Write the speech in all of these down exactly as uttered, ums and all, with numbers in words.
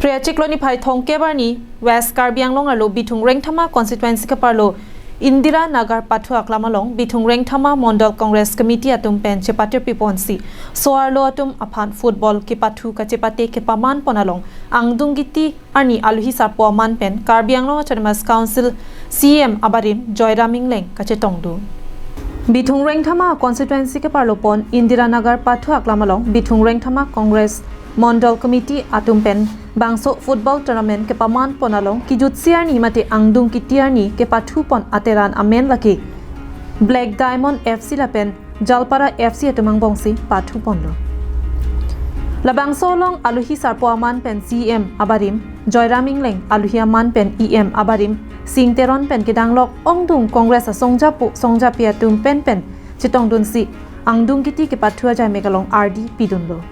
Phre achiklo niphai thomkep arni West Karbi Anglong arlo Bithung Rengthama constituency keparlo Indira Nagar pathu aklam along Bithung Rengthama Mondol Congress Committee atum pen chepatirpi ponsi so-arlo atum aphan football kepathu kachepate kepaman pon along angdung kiti arni aluhi sarpo aman pen Karbi Anglong Autonomous Council C E M abarim Joyram Engleng kachetongdun. Bithung Rengthama constituency keparlo pon Indira Nagar pathu aklam along Bithung Rengthama Congress Mondol Committee atum pen bangso football tournament kepaman pon along kijutsi arni mate angdung kiti arni kepathu pon ateran amen lake Black Diamond F C lapen Jalpara F C atum angbongsi pathu ponlo. Labangso along aluhi sarpo aman pen C E M abarim Joyram Engleng, aluhi aman pen E M abarim Sing Teron pen kedanglok ongdung Congress asongjapo songjapi atum pen pen chetongdunsi angdung kiti kepathu ajai mek along ardi pidunlo.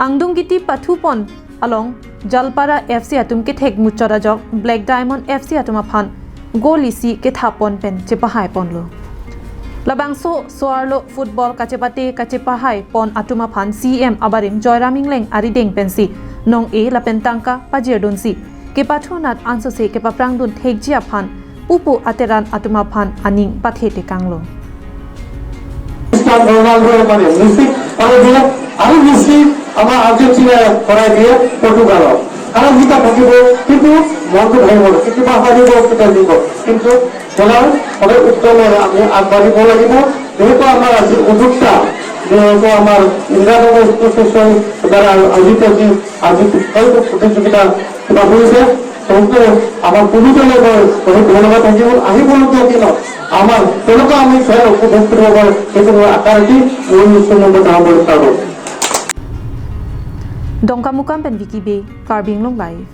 Angdung kiti pathu pon along Jalpara F C atum kethek muchot ajok Black Diamond F C atum aphan goal isi kethap pon pen chepahai ponlo. Labangso so-arlo football kachepate kachepahai pon atum aphan C E M abarim Joyram Engleng arideng pensi nong-e lapen tangka pajirdunsi kepathu anat ansose kepaprangdun thekji aphan pupu ateran atum aphan aning pathe tekanglo. Cristiano Ronaldo মানে মেসি পারে দিয়ে, আরো মেসি আমার আর্জেন্টিনা করাই দিয়ে পর্তুগাল। কারণ জিকা থাকিব, কিন্তু মনটো ভাঙিব, কেতিয়াবা হাৰিব, কেতিয়াবা জিকিব। কিন্তু খেলাৰ সদায় উত্তম আমি আগবাঢ়িব লাগিব। যেহেতু আমাৰ আজি উদ্যোক্তা, যেহেতু আমাৰ ইন্দিৰা নগৰ স্পৰ্টছ এছ'চিয়েশ্যন দ্বাৰা আয়োজিত যি আজি খেল প্ৰতিযোগিতা কিবা কৰিছে, তেওঁলোকে আমাৰ কমিটিলৈ মই বহুত ধন্যবাদ থাকিব। আহিবলগীয়া দিনত আমাৰ তেনেকুৱা আমি খেল উপভোগ কৰিব পাৰোঁ, সেইটো মই আশা ৰাখি মোৰ বক্তব্য সামৰণি মাৰিলোঁ। Dongkamukam pen Vicky Bey, Karbi Anglong Live.